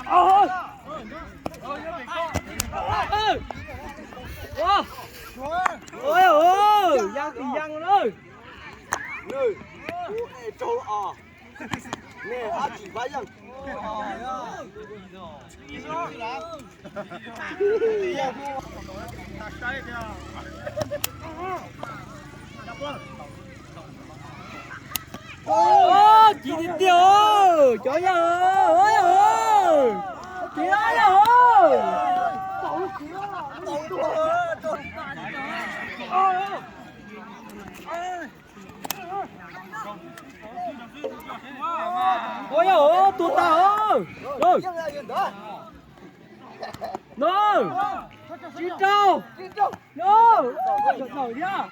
Ua, ua, ua, yaj tim yaj na. Nej ab tsim pab yaj. Ua, ci tiag tiag, cov yaj, ci yaj. Ua, yaj tus tag. No, tsib rau. No, no thiab.